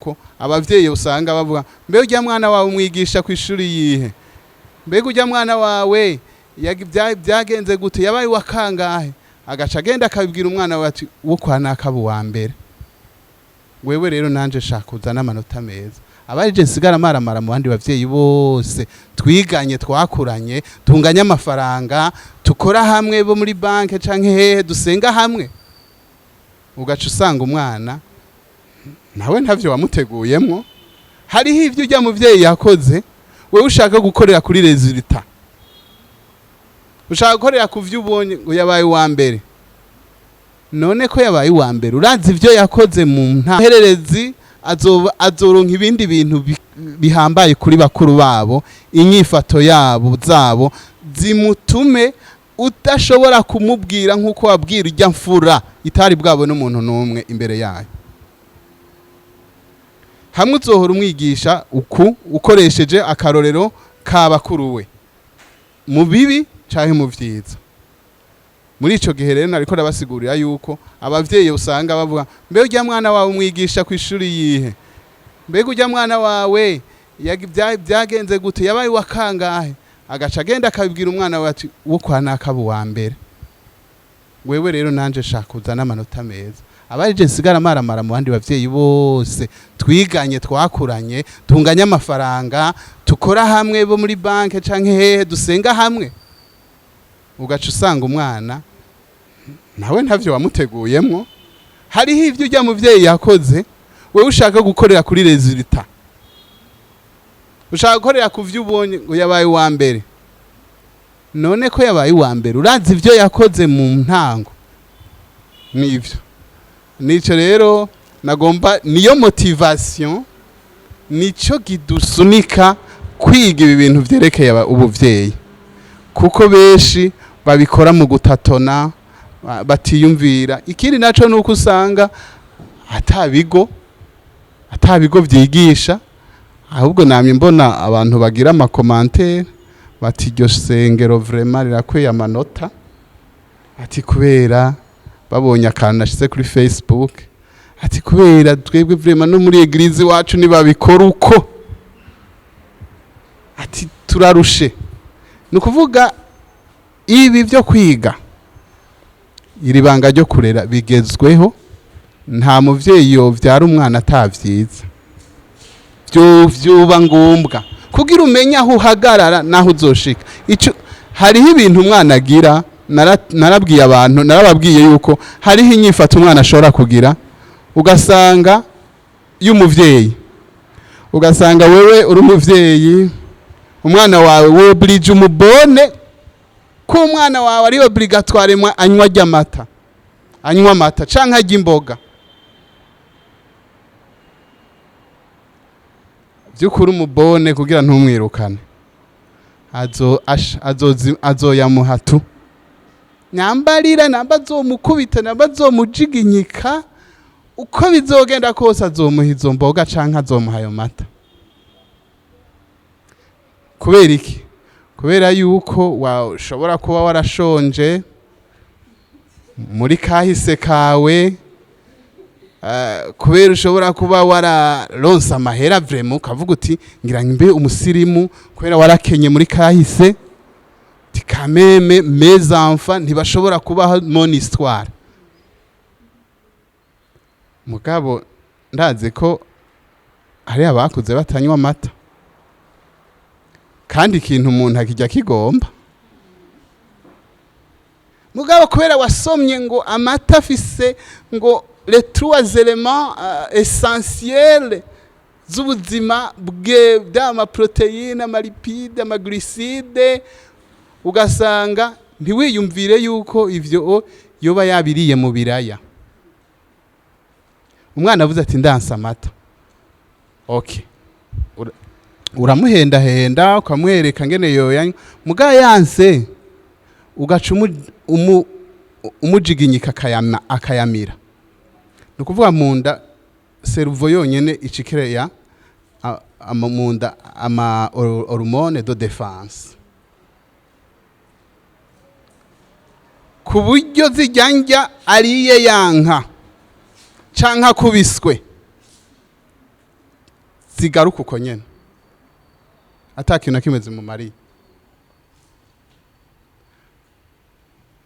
Ko abavyeyi usanga bavuga: "Mbega urya mwana wawe umwigisha ku ishuri yihe? Mbega urya mwana wawe byagenze gute? Yabaye uwa kangahe?" Agaca agenda akabibwira umwana we ati: "Wo kwa nakaba uwa mbere." Wewe rero nanje shaka kuzana amanota meza, abarije nsigara maramara mu bandi bavyeyi bose twiganye, twakuranye, tunganye amafaranga, tukora hamwe, bo muri banke canke hehe, dusenga hamwe. Ugaca usanga umwana nawe ntavyo wamuteguyemwo. Hariho ivyo urya muvyeyi yakoze, wewe ushaka gukorera kuri résultat, ushaka gukorera ku vyo ubonye ngo yabaye uwa mbere. None ko yabaye uwa mbere, urazi ivyo yakoze mu ntahererezi? Azoba azoronka ibindi bintu bihambaye kuri bakuru babo, inyifato yabo zabo zimutume udashobora kumubwira nk'uko wabwira ujya mfura itari bwabo n'umuntu n'umwe imbere yayo. Hamwe uzohora umwigisha uku ukoresheje akarorero ka bakuru we, mu bibi canke mu vyiza. Muri ico gihe rero nariko ndabasigurira yuko abavyeyi usanga bavuga: "Mbega urya mwana wawe umwigisha ku ishuri yihe? Mbega urya mwana wawe byagenze gute? Yabaye uwa kangahe?" Agaca agenda akabibwira umwana we ati: "Wo kwa nakaba uwa mbere." Wewe rero nanje shaka kuzana amanota meza, abarije nsigara maramara mu bandi bavyeyi bose twiganye, twakuranye, tunganye amafaranga, tukora hamwe, bo muri banke canke hehe, dusenga hamwe. Ugaca usanga umwana nawe ntavyo wamuteguyemwo. Hariho ivyo urya muvyeyi yakoze, wewe ushaka gukorera kuri résultat, ushaka gukorera ku vyo ubonye ngo yabaye uwa mbere. None ko yabaye uwa mbere, urazi ivyo yakoze mu ntango? Nivyo nico rero nagomba, niyo motivation, nico kidusunika kwiga ibi bintu vyerekeye ubuvyeyi, kuko benshi babikora mu gutatona, batiyumvira. Ikindi naco nuko usanga ata bigo vyigisha. Ahubwo namye mbona abantu bagira ama commentaires bati: "Iryo sengero vraiment rirakwiye amanota." Ati kubera babonye akantu nashize kuri Facebook, ati kubera twebwe vraiment no muri église iwacu ntibabikora uko. Ati turarushe. Ni ukuvuga ibi byo kwiga iri banga ryo kurera bigezweho. Nta muvyeyi yovyara umwana atavyiza. Vyoba ngombwa kugira umenye aho uhagarara naho uzoshika. Ico hariho ibintu umwana agira, narabwiye abantu, narababwiye yuko hariho inyifato umwana ashobora kugira, ugasanga y'umuvyeyi, ugasanga wewe uri umuvyeyi, umwana wawe woblige umubone ko umwana wawe ari obligatoire anywa, arya amata, anywa amata canke arya imboga. By'ukuri umubone kugira ntumwirukane, azo azoyamuha tu nyambarira, namba azomukubita, namba azomujiginyika, uko bizogenda kose azomuha izo mboga canke azomuha ayo mata. Kubera iki? Kubera yuko washobora kuba warashonje muri kahise kawe, kubera ushobora kuba wararonse amahera vraiment ukavuga uti: "Ngira mbe umusirimu," kubera warakenye muri kahise, ti kameme mes enfants ntibashobora kubaho mon histoire. Mugabo ndazi ko hari abakuze batanywa amata, kandi ikintu umuntu akijya kigomba. Mugabo kubera wasomye ngo amata afise ngo les trois éléments essentiels z'ubuzima bwe, byaba protéines, ama lipides, ama glucides, ugasanga ntiwiyumvire yuko ivyo yoba yabiriye mu biraya. Umwana avuze ati: "Ndansa amata." Okay, uramuhendahenda, ukamwereka ngene yoyanywa, muga yanse ugaca umujiginyika akayamira. Ni ukuvuga mu nda, cerveau yonyene icikereya mu nda ama hormone de défense, ku buryo zijya ndya ariye yanka canke akubiswe. Zigaruka uko nyene, ata kintu na kimwe zimumariye.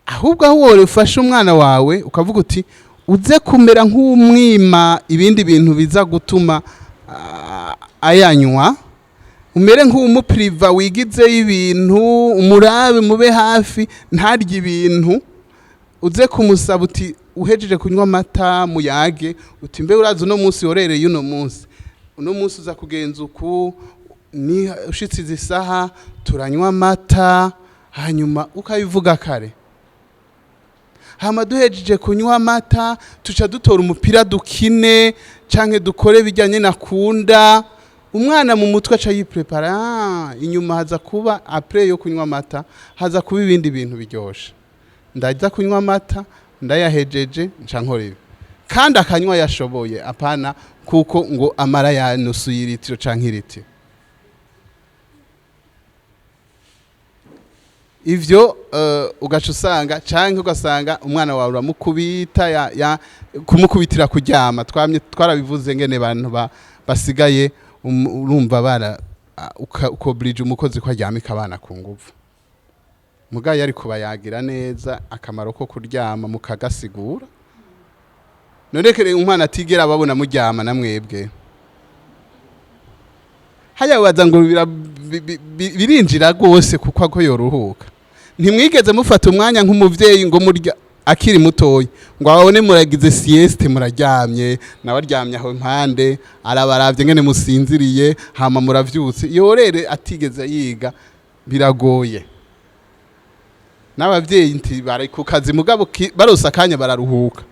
Ahubwo aho wowe ufashe umwana wawe ukavuga uti uze kumera nk'umwima ibindi bintu biza gutuma ayanywa, umere nk'umupiriva wigizeyo ibintu, umurabe mube hafi ntarye ibintu, uze kumusaba uti uhejeje kunywa amata muyage, uti mbe urazi uno munsi worereye, uno munsi uza kugenza uku, ni ushitse izi saha turanywa amata. Hanyuma ukabivuga kare, hama duhejeje kunywa amata tuca dutora umupira dukine canke dukore bijyanye nakunda. Umwana mu mutwe aca yiprepara: "Ah, inyuma haza kuba, après yo kunywa amata haza kuba ibindi bintu biryoshe. Ndaza kunywa amata, ndayahejeje nca nkora ibi." Kandi akanywa yashoboye, apana kuko ngo amara ya nusu y'iritiro canke iritiro. Ivyo ugaca usanga, canke ugasanga umwana wawe uramukubita ya kumukubitira kuryama. Twamye twarabivuze ngene bantu basigaye urumva bara ukobrije umukozi ko aryamika abana ku nguvu. Mugayo ari kubayagira neza akamaro ko kuryama, mukagasigura. None kere umwana atigera ababona muryama na mwebwe haya, baza ngo birinjira rwose kuko ako yoruhuka. Ntimwigeze mufata umwanya nk'umuvyeyi ngo murya akiri mutoya, ngo abone muragize sieste, muraryamye, nawe aryamye aho impande, arabaravye ngene musinziriye, hama muravyutse. Yorere atigeze yiga, biragoye. N'abavyeyi nti bari ku kazi, mugabo barose akanya bararuhuka.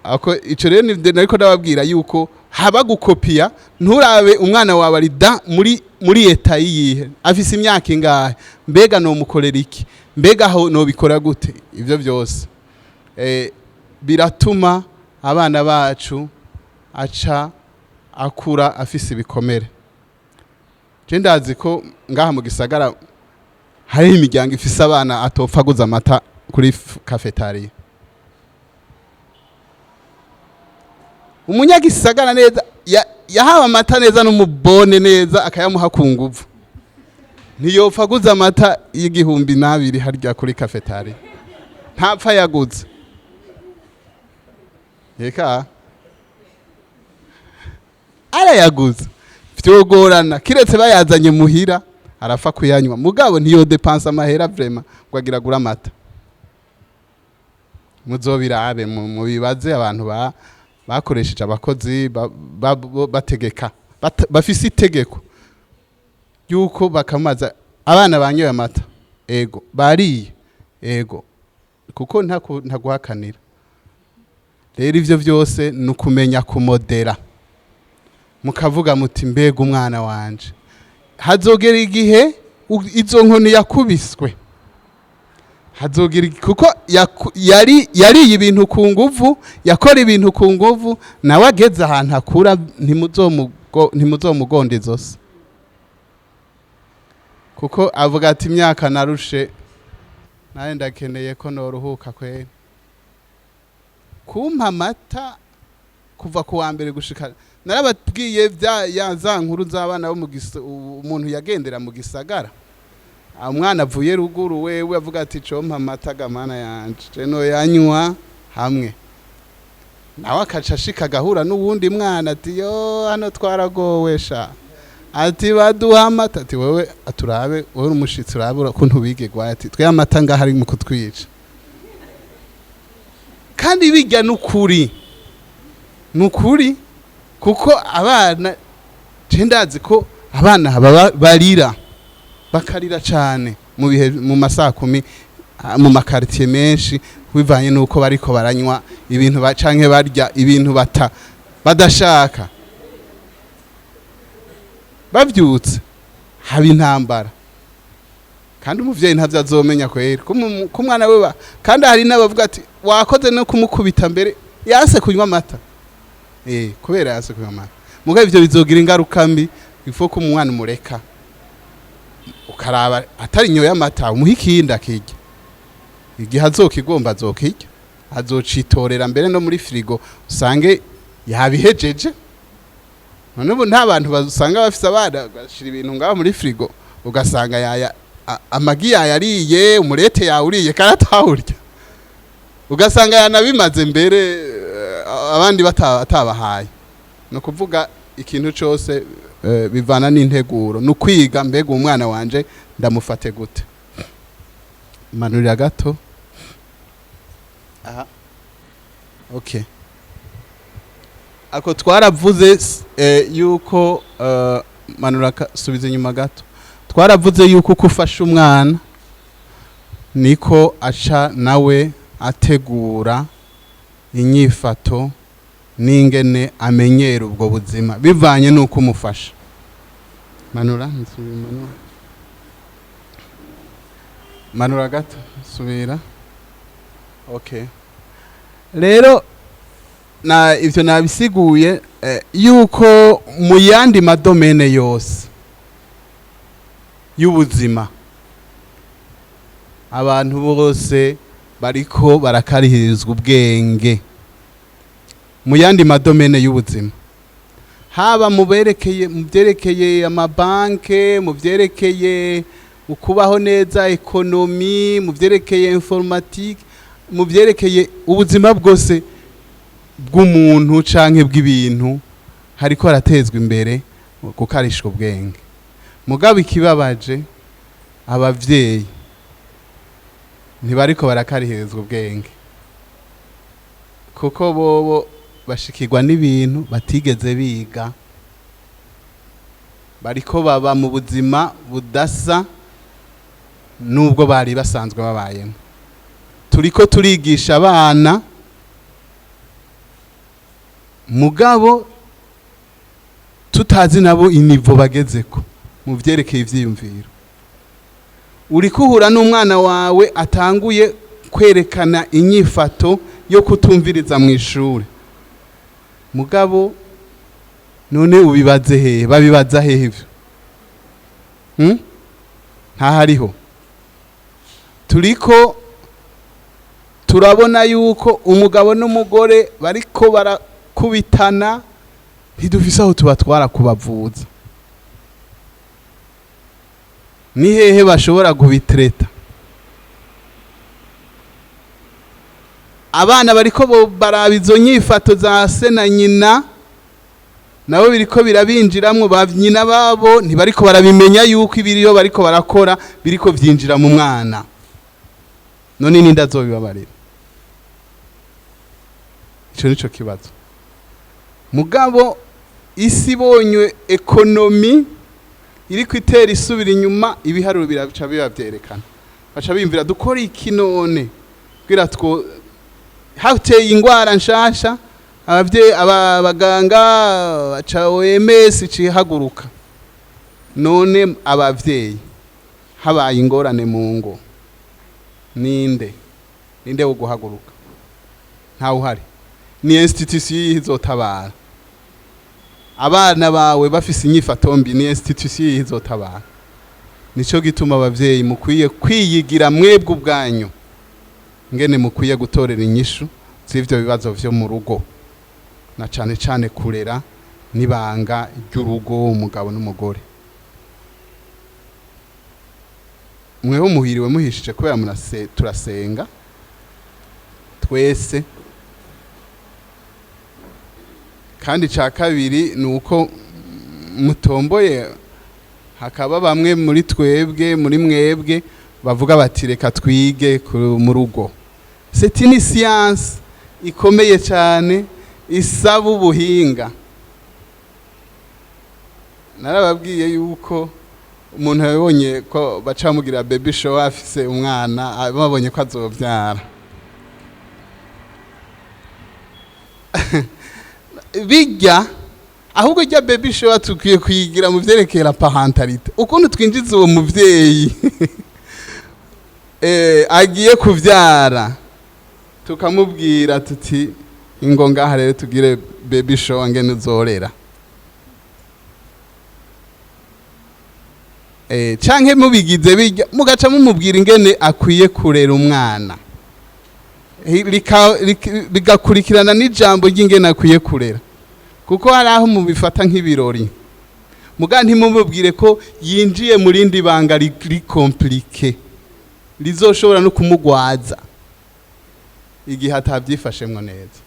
Ako ico rero ni nariko ndababwira yuko haba gukopiya. Nturabe umwana wawe ari da muri état yihe, afise imyaka ingahe, mbega nomukorera iki, mbega aho nobikora gute. Ivyo byose biratuma abana bacu aca akura afise ibikomere. Je ndazi ko ngaha mu gisagara hariho imiryango ifise abana atopfa aguze amata kuri cafétéria. Umunyagisagara neza yahawe amata neza n'umubone neza, akayamuha ku nguvu, ntiyopfa aguze amata y'2000 harya kuri cafétéria, ntapfa yaguze. Eka arayaguze vyogorana, kiretse bayazanye muhira arapfa kuyanywa, mugabo ntiyodepansa amahera vraiment ngo agira agure amata. Muzobirabe, mubibaze abantu bakoresheje abakozi bategeka bafise itegeko yuko bakamaza abana banyoye amata, ego bariye, ego kuko ntaguhakanira. Rero ivyo vyose ni ukumenya kumodera, mukavuga muti mbega umwana wanje hazogera igihe izo nkoni yakubiswe hazogera kuko yari yariye ibintu ku nguvu, yakora ibintu ku nguvu, nawe ageze ahantu akura ntimuzomugonda izosi, kuko avuga ati imyaka narushe nawe ndakeneye ko noruhuka kweri. Kumpa amata kuva ku wa mbere gushika, narababwiye bya ya za nkuru z'abana bo mu umuntu yagendera mu gisagara. Umwana avuye ruguru wewe avuga ati compa amata gamana yanje, je no yanywa hamwe nawe, akaca ashika agahura n'uwundi mwana ati yo hano twaragowe sha, ati baduha amata, ati wewe aturabe, wowe uri umushitsi, urabe ukuntu bigegwa, ati twe amata ngaha ari mu kutwica. Kandi bijya n'ukuri, nukuri, kuko abana je ndazi ko abana baba barira, bakarira cane mu bihe mu masaha 10 mu makartier menshi, bivanye nuko bariko baranywa ibintu canke barya ibintu badashaka. Bavyutse haba intambara, kandi umuvyeyi ntavyo azomenya kwera ko umwana we kandi hari n'abavuga ati wakoze no kumukubita mbere yase kunywa amata, kubera yase kunywa amata. Mugabo ivyo bizogira ingaruka mbi. Ifo ko umwana umureka ukaraba atari nyoye amata, umuha ikindi akirya. Igihe azokigomba azokirya, azocitorera mbere no muri frigo usange. Yabihejeje. None ubu nta bantu basanga bafise abana bashira ibintu ngaho muri frigo, ugasanga yaya amagi yayariye, umurete yawuriye, karatawurya, ugasanga yanabimaze mbere abandi batabahaye. Ni ukuvuga ikintu cose bivana n'integuro, ni ukwiga: mbega umwana wanje ndamufate gute? Manurira gato aha. Okay, ako twaravuze yuko manura subiza inyuma gato. Twaravuze yuko uko ufasha umwana niko aca nawe ategura inyifato n'ingene amenyera ubwo buzima, bivanye n'uko umufasha. Manura, nsubira, manura, manura gato, subira. Okay, rero na ivyo nabisiguye yuko mu yandi ma domaines yose y'ubuzima abantu bose bariko barakarihirizwa ubwenge. Mu yandi ma domaines y'ubuzima, haba mu berekeye, mu byerekeye amabanke, mu byerekeye ukubaho neza, économie, mu byerekeye informatique, mu byerekeye ubuzima bwose bw'umuntu canke bw'ibintu, hariko haratezwa imbere gukarishwa ubwenge. Mugabo ikibabaje, abavyeyi ntibariko barakarihirizwa ubwenge, kuko bobo bashikirwa n'ibintu batigeze biga. Bariko baba mu buzima budasa n'ubwo bari basanzwe babayemo. Turiko turigisha abana, mugabo tutazi nabo i niveau bagezeko mu vyerekeye ivyiyumviro. Uriko uhura n'umwana wawe atanguye kwerekana inyifato yo kutumviriza mu ishure, mugabo none ubibaze hehe? Babibaza hehe ivyo? Ntahariho. Turiko turabona yuko umugabo n'umugore bariko barakubitana, ntidufise aho tubatwara kubavuza. Ni hehe bashobora kubi traiter? Abana bariko baraba izo nyifato za se na nyina, nabo biriko birabinjiramwo. Ba nyina babo ntibariko barabimenya yuko ibiriyo bariko barakora biriko vyinjira mu mwana. None ninde azobibabarira? Ico nico kibazo. Mugabo isi ibonywe économie iriko itera isubira inyuma, ibiharuro biraca biba vyerekana, baca biyumvira: dukora iki none kugira two hateye ingwara nshasha? Abavyeyi, abaganga baca, OMS icihaguruka. None abavyeyi, habaye ingorane mu ngo, ninde wo guhaguruka? Ntawe uhari. Ni institution izotabara? Abana bawe bafise inyifato mbi, ni institution izotabara? Nico gituma abavyeyi mukwiye kwiyigira mwebwe ubwanyu ngene mukwiye gutorera inyishu z'ivyo bibazo vyo mu rugo, na cane cane kurera n'ibanga ry'urugo, umugabo n'umugore. Mweho muhiriwe muhishije kubera murase, turasenga twese. Kandi ca kabiri ni uko mutomboye, hakaba bamwe muri twebwe, muri mwebwe bavuga bati: "Reka twige mu rugo." C'est une science ikomeye cyane, isaba ubuhinga. Narababwiye yuko umuntu yabonye ko baca bamugira baby shower afise umwana, babonye ko azovyara bijya. Ahubwo rya baby shower tukwiye kuyigira mu vyerekeye la parentalité, ukuntu twinjiza uwo muvyeyi agiye kuvyara, tukamubwira tuti: "Ingo ngaha rero tugire baby shower ngene uzorera." Canke mubigize bijya, mugaca mumubwira ingene akwiye kurera umwana, bigakurikirana n'ijambo ry'ingene akwiye kurera. Kuko hari aho mubifata nk'ibirori, muga ntimumubwire ko yinjiye mu rindi banga compliqué, rizoshobora no kumugwaza igihe atabyifashemwo neza.